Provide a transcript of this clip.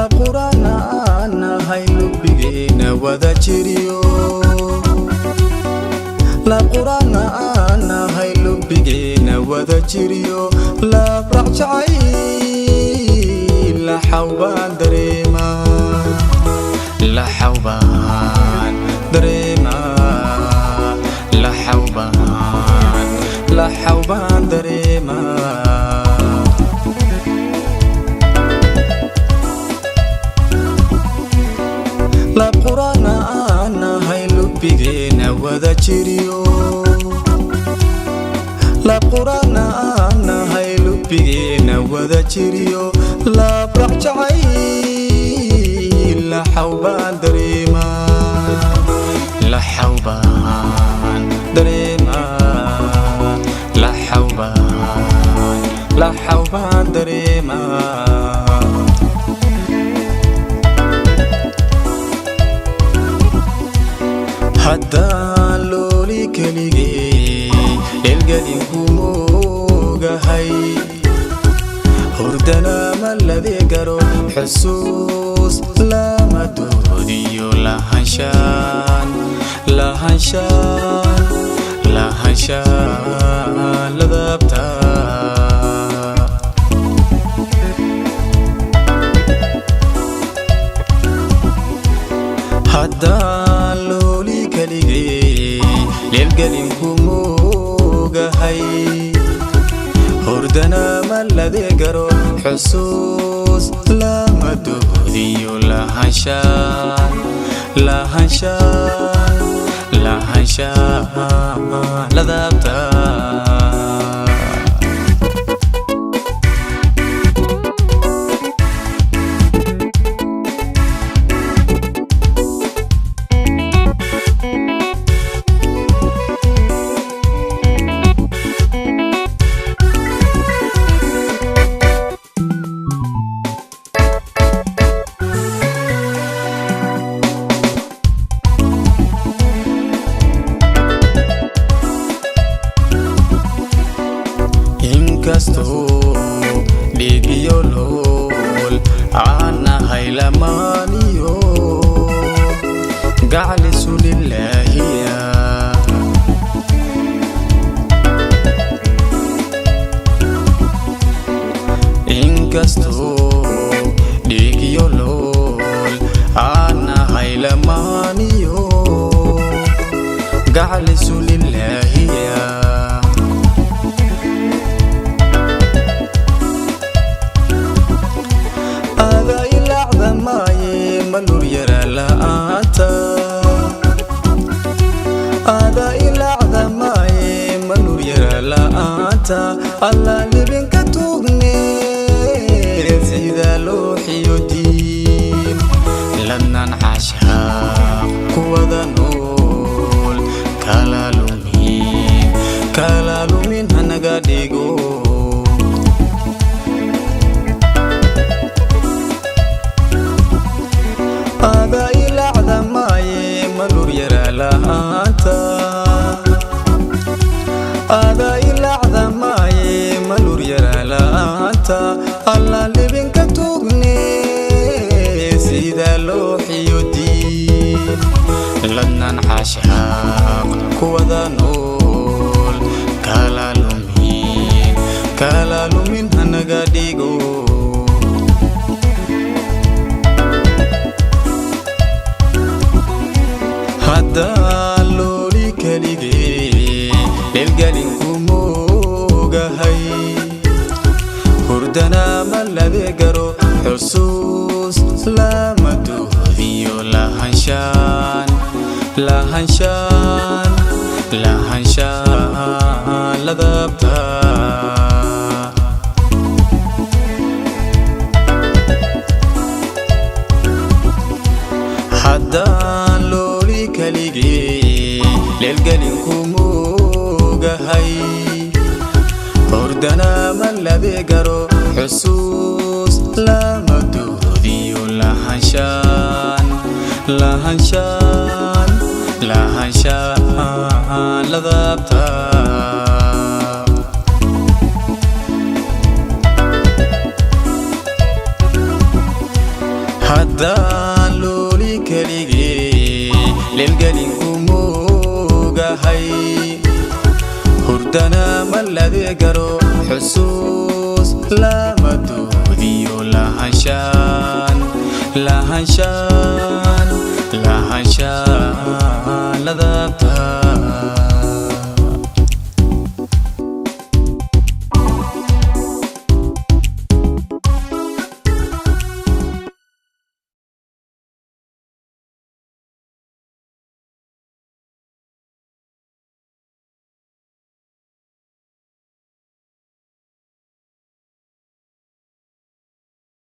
Labqurana aan nahay, lubigeena wada jiriyo. Labqurana aan nahay, lubigeena wada jiriyo. Laabrac jacayl laxawbaan dareemaa, laxawbaan dareemaa, laxawbaan, laxawbaan dareemaa. Labqurana aan nahay, lubigeena wada jiriyo. Labqurana aan nahay, lubigeena wada jiriyo. Laabrac jacayl laxawbaan dareemaa, laxawbaan dareemaa, laxawbaan, laxawbaan dareemaa. Haddaan looli keligee dhelgadinkumoogahay, hurdana ma lade garo, xusuus lama doodiyo. Lahaanshaan, lahaanshaan, lahaanshaan ladabta. Haddaan looli keligee leelgelinkumoogahay, hurdana ma lade garo, xusuus lama doodiyo. Lahaanshaan, lahaanshaan, lahaanshaan ladabta. Inkastoo dhiigiyo lool aan nahay lamaaniyo gaclisu lilaahiya, inkastoo dhiigiyo lool aan nahay lamaaniyo gaclisu lilaahiya, ada ilacda maaye malur yara la'aanta. Ada ilacda maaye malur yara la'aanta. Alla libinka tuugne sida looxiyo diin ladnan cashaaq kuwada nool. Kala lumin, kala lumin hanaga dhigo. Ada ilacda maaye malur yara la'aanta. Ada ilacda maaye malur yara la'aanta. Alla libinka tuugne sida looxiyo diin ladnan cashaaq kuwada nool. Kala lumin, kala lumin hanaga dhigo. Haddaan looli keligee dhelgelinkumoogahay, hurdana ma lade garo, xusuus lama doodiyo. Lahaanshaan, lahaanshaan, lahaanshaan ladabta. Haddaan looli keligee leelgelinkumoogahay, hordana ma lade garo, xusuus lama doodiyo. Lahaanshaan, lahaanshaan, lahaanshaan ladabta. Haddaan looli keligee leelgelinku moogahay, hurdana ma ladegaro, xusuus lama doodiyo, lahaanshaan, lahaanshaan, lahaanshaan ladabta.